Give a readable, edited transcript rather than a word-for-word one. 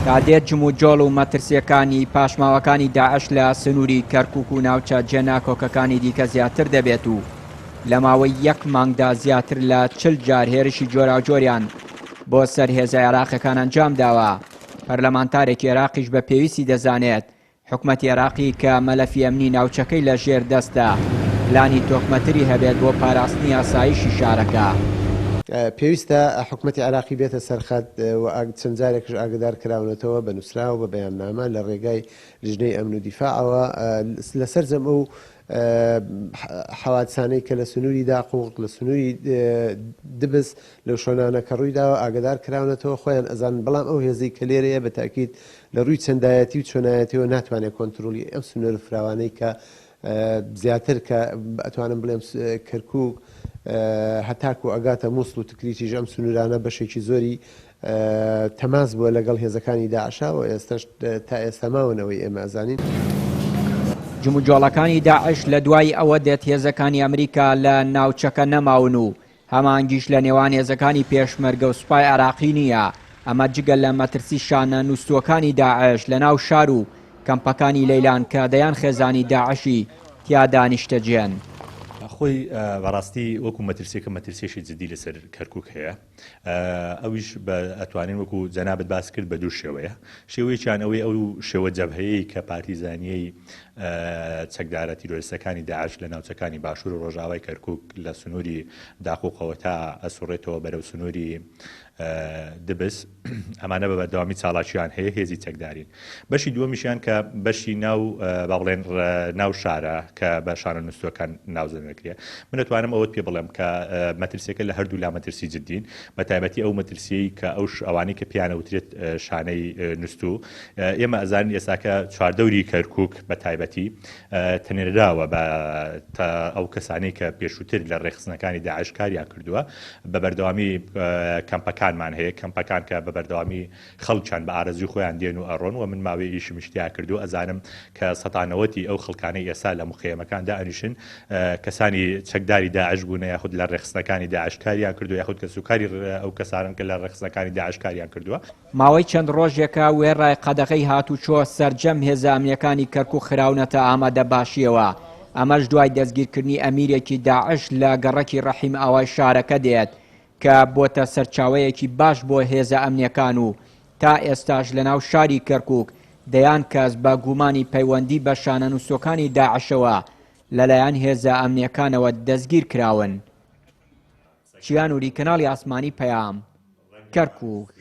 تا دێت جموجۆڵ و مەترسییەکانی پاشماوەکانی داعش لە سنووری کەرکووک و ناوچە جێناکۆکەکانی دیکە زیاتر دەبێت و لە ماوەی یەک مانگدا زیاتر لە 40 جار هێرشی جۆراوجۆریان بۆ سەر هێزە عێراقیەکان ئەنجام داوە. پەرلەمانتارێکی عێراقیش بە پێویستی دەزانێت حکومەتی عێراقی کە مەلەفی ئەمنی ناوچەکەی لە ژێر دەستە، پلانی تۆکمەتری هەبێت بۆ پاراستنی ئاسایشی شارەکە. پێویستە حکومەتی عێراقی بێتە سەر خەت و چەند جارێکش ئاگەدار کراونەتەوە بە نووسراو بە بەیاننامە لە ڕێگای لیژنەی ئەمن و دیفاعەوە لە سەرجەم ئەو حەوادسانەی کە لە سنووری داقوق لە سنووری دبس لەو شوێنانە کە ڕوویداوە ئاگەدار کراونەتەوە خۆیان ئەزانن بەڵام ئەو هێزەی کە لێرەیە بە تاکید لە ڕووی چەندایەتی و چۆنایەتیەوە ناتوانێت کۆنترۆڵی ئەم سنوورە فراوانەی کە زیاتر کە ئەتوانم بڵێم کەرکوک هەتاکو ئەگاتە موسڵ و تکریتیش ئەم سنوورانە بەشێکی زۆری تەماس بووە لەگەڵ هێزەکانی داعشا و ئێستاش تا ئێستا ماون ئەوەی ئێمە ئەزانین. جموجۆڵەکانی داعش لە دوای ئەوە دێت هێزەکانی ئەمریکا لە ناوچەکە نەماون و هەماهەنگیش لە نێوان هێزەکانی پێشمەرگە و سوپای عێراقی نییە، ئەمە جگە لە مەترسی شانە نووستووەکانی داعش لە ناو شار و کەمپەکانی لەیلان کە دەیان خێزانی داعشی تیادا نیشتەجێن. خۆی بەڕاستی وەکو مەترسیەکە مەترسیەکی جدی لەسەر کەرکوک هەیە ئەویش بە ئەتوانین وەکو جەنابت باس کرد بە دوو شێوەیە شێوەیەکیان ئەوەی ئەو شێوە جەبهەیەی کە پارتیزانیەی چەکدارە تیرۆریستەکانی داعش لە ناوچەکانی باشوور و ڕۆژاوای کەرکوک لە سنووری داقوقەوە تا ئەسوڕێتەوە بەرەو سنووری دبس ئەمانە بە بەردەوامی چاڵاکییان هەیە هێزی چەکدارین بەشی دووەمیشیان کە بەشی ناو با بڵێن ناو شارە کە بە شانە نووسەکان ناوزەند دەکرێت من دەتوانم ئەوەت پێ بڵێم کە مەترسیەکە لە هەردوو لا مەترسی جدین بە تایبەتی ئەو مەترسیەی کە ئەو ئەوانەی کە پیانەوترێت شانەی نووسو ئێمە ئەزانین ئێستاکە چواردەوری کەرکوک بە تایبەتی تەنێنراوە بە ئەو کەسانەی کە پێشووتر لە ڕێکخستنەکانی داعش کاریان کردووە بە بەردەوامی کەمپەکانمان هەیە کەمپەکان کە بە بەردەوامی خەڵکیان بە ئارەزوی خۆیان دێن و ئەڕۆن و من ماوەی ئیشم شتیا کردو ئەزانم کە سەتانەوەتی ئەو خەڵکانەی ئێستا لە مخەیەمەکان دانیشن کەسانی چەکداری داعش بوونە یاخود لە ڕێکخستنەکانی داعش کاریان کردو یاخود کەسوکاری ئەو کەسانن کە لە ڕێکخستنەکانی داعش کاریان کردووە. ماوەی چەند ڕۆژێکە وێڕای قەدەغەی هاتوچۆ سەرجەم هێزە ئەمنییەکانی کەرکوک خراونەتە ئامادەباشییەوە، ئەمەش دوای دەستگیرکردنی ئەمیرێکی داعش لە گەڕەکی ڕەحیم ئاوای شارەکە دێت کە بۆتە سەرچاوەیەکی باش بۆ هێزە ئەمنییەکان و تا ئێستاش لەناو شاری کەرکوک دەیان کەس بە گومانی پەیوەندی بە شانە نووستووەکانی داعشەوە لەلایەن هێزە ئەمنییەکانەوە دەستگیرکراون. چیا نوری، کەناڵی ئاسمانی پەیام، کەرکوک.